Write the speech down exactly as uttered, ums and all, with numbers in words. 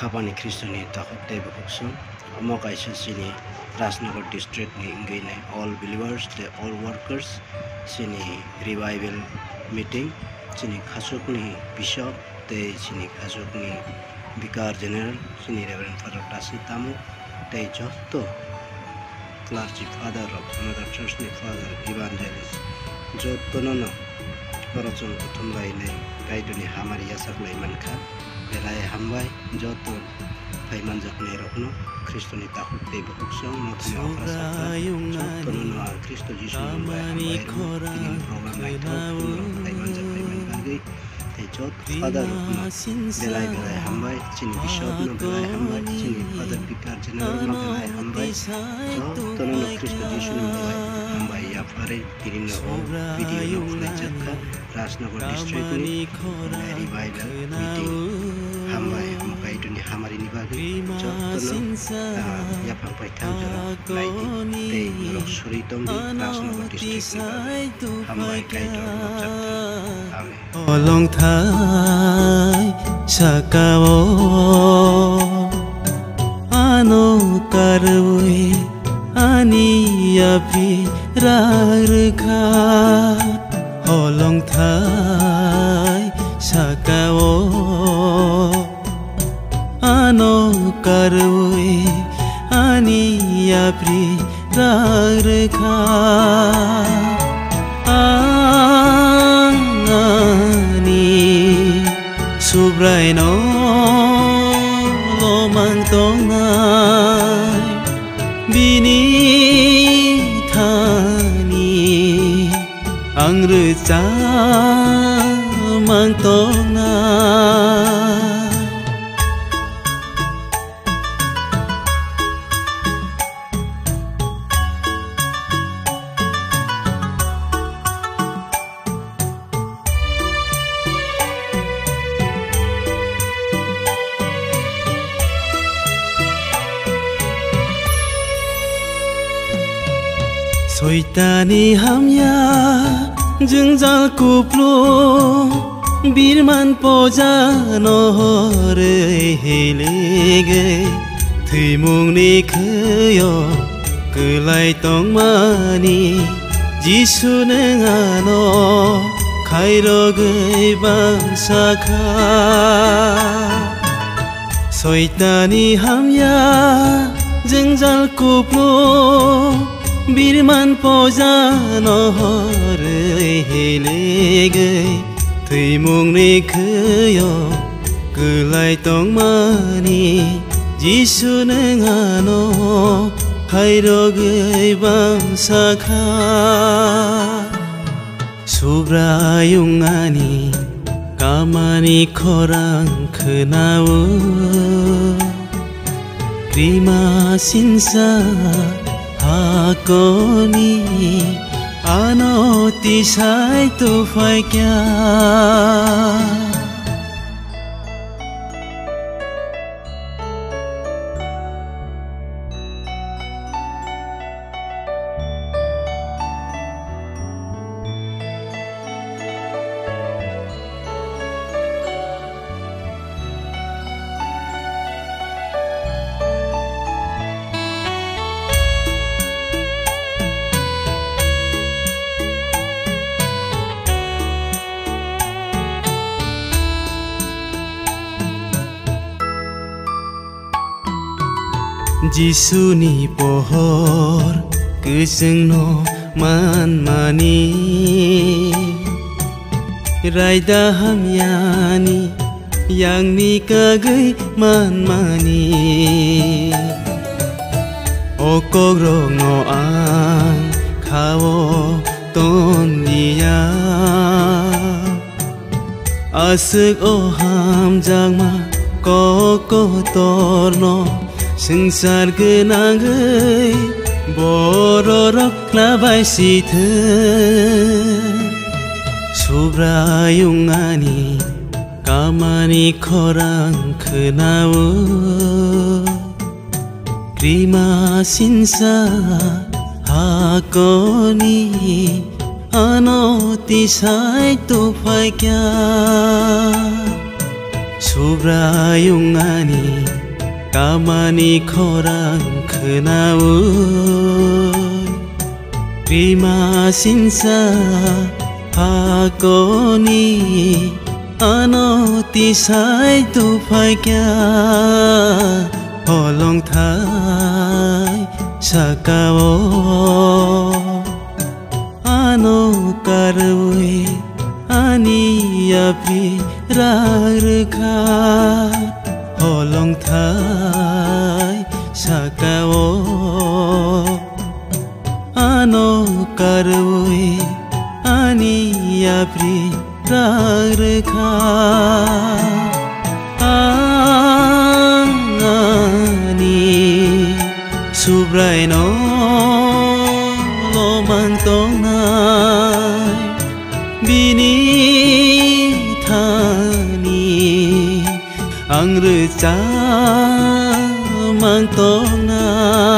Khapani Khristoni takhuk tei bukhuksong, omo kaisa chini Rajnagar district ni wngwi nai all believers tei all workers chini revival meeting, chini khachukni bishop tei chini khachukni Vicar General, chini Reverend Father Tasi Tamuk, tei joto clergy father rok, Mother Church ni father, evangelist, jotono no borok chwng kuthum lainai Kaitorni hamari yachaklai mankha. Belai hambai joto phai manjaknai rokno, Khristoni takhuk tei bukhuksong, mothani okra sakha, jotono no ang Khristo Jisuni mungbai hambai rwno, tini program naithok, phai manjaknai mani bagwi. Tei joto father rokno belai belai hambai, chini bishop no belai hambai, chini father vicar general no belai hambai, jotono no Khristo Jisuni mungbai hambai yapharwi tini no o video no khlaijak kha Rajnagar district ni revival meeting. Hambai, omo Kaitorni hamari ni bagwi jotono, ah, yaphang paithak jora naidi tei norok suri tongdi Rajnagar district ni bagwi. Hambai Kaitor nukjak thang. Amen. Holongthai sakao ano karwi ani yaphi rarwkha. Holongthai sakao ano karwi ani yapri rarwkha. Ang ani Subraino lomang tongnai, bini thani ang rwchapmang tongnai. Soitani hamya jwngjal kuplu, birman poja no horwi hiligwi, thwimungni khwio kwlai tongmani Jisu nwng ano khairogwi bangsa kha. Soitani hamya jwngjal kuplu, birman poja no horwi hiligwi, thwimungni khwio kwlai tongmani Jisu nwng ano khairogwi bangsa kha. Subraiyung ani kamani khorang khwnao, krima sinsa hakoni ano tisai tuphaikha. Jisuni pohor kwchwngno manmani, raida hamyani yangni kagwi manmani, o kokrokno ang khao tonliya. Aswk o hamjakma kok kotorno swngchar gwnangwi bororok khlabai sithwng. Subraiyung ani kamani khorang khwnao. Krima sinsa hakoni ano tisai tuphaikha. Subraiyung ani kamani khorang khwnaui, rima sinsa hakoni ano tisai tuphaikha, holongthai sakao. Ano karwi ani yapri rak rwkha, holongthai sakao. Ano karwi ani yapri rak rwkha. Ang ani Subraino lomang tongnai, bini thani ang rwchapmang tongnai.